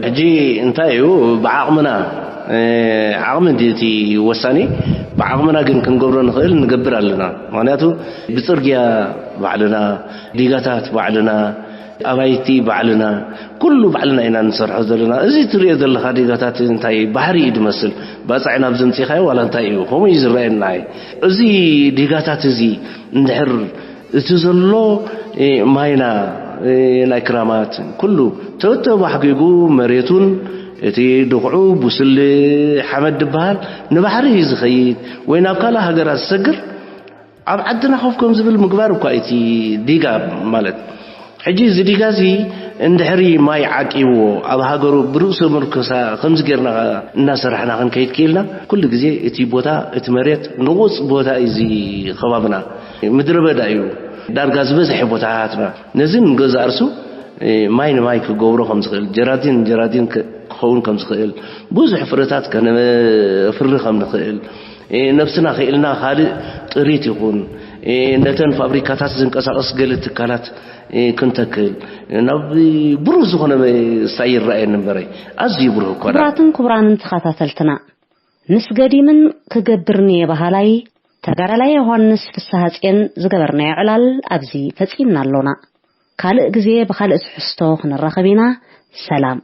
ሕጂ እንታይ እዩ ብዓቕምና፣ ዓቕሚ ድዩ እቲ ወሳኒ? ብዓቕምና ግን ክንገብሮ ንኽእል ንገብር ኣለና። ምኽንያቱ ብጽርግያ ባዕልና፣ ዲጋታት ባዕልና፣ ኣባይቲ ባዕልና፣ ኩሉ ባዕልና ኢና ንሰርሖ ዘለና። እዚ ትሪኦ ዘለኻ ዲጋታት እንታይ ባሕሪ እዩ ዝመስል? ባጽዕ ናብ ዘምጺኻዮ ዋላ እንታይ እዩ? ከምኡ እዩ ዝረኣየና። እዚ ዲጋታት እዚ እንድሕር እቲ ዘሎ፣ እ፣ ማይና፣ እ፣ ናይ ክራማት ኩሉ ተተባሕጊጉ መሬቱን እቲ ድኹዑ ብስል ሓመድ ዝበሃል ንባሕሪ እዩ ዝኸይድ ወይ ናብ ካልእ ሃገራት ዝሰግር፣ ኣብ ዓድና ኮፍ ከም ዝብል ምግባር እኳ እቲ ዲጋ ማለት። ሕጂ እዚ ዲጋ እዚ እንድሕሪ ማይ ዓቂብዎ ኣብ ሃገሩ ብርእሱ ምርኮሳ ከምዚ ጌርና እናሰራሕና ክንከይድ ክኢልና፣ ኩሉ ግዜ እቲ ቦታ፣ እቲ መሬት ንቑጽ ቦታ እዩ እዚ ከባብና። ምድረ በዳ እዩ ዳርጋ ዝበዝሐ ቦታታትና። ነዚ ንገዛእ ርእሱ ማይ ንማይ ክገብሮ ከም ዝኽእል፣ ጀራዲን ንጀራዲን ክ-፣ ክኸውን ከም ዝኽእል፣ ብዙሕ ፍረታት ከነፍሪ ከም ንኽእል፣ ነብስና ክኢልና ካልእ ጥሪት ይኹን፣ ነተን ፋብሪካታት ዝንቀሳቐስ ገለ ትካላት ክንተክል፣ ናብ ብሩህ ዝኾነ መሳይ ይረኣየኒ እምበረ፣ ኣዝዩ ብሩህ እኮ ደኣ። ክቡራትን ክቡራንን ተኸታተልትና፣ ምስ ገዲምን ክገብርን እየ በሃላይ ተጋዳላይ ዮሃንስ ፍስሃጽዮን ዝገበርናዮ ዕላል ኣብዚ ፈጺምና ኣሎና። ካልእ ግዜ ብኻልእ ትሕዝቶ ክንራኸብ ኢና። ሰላም።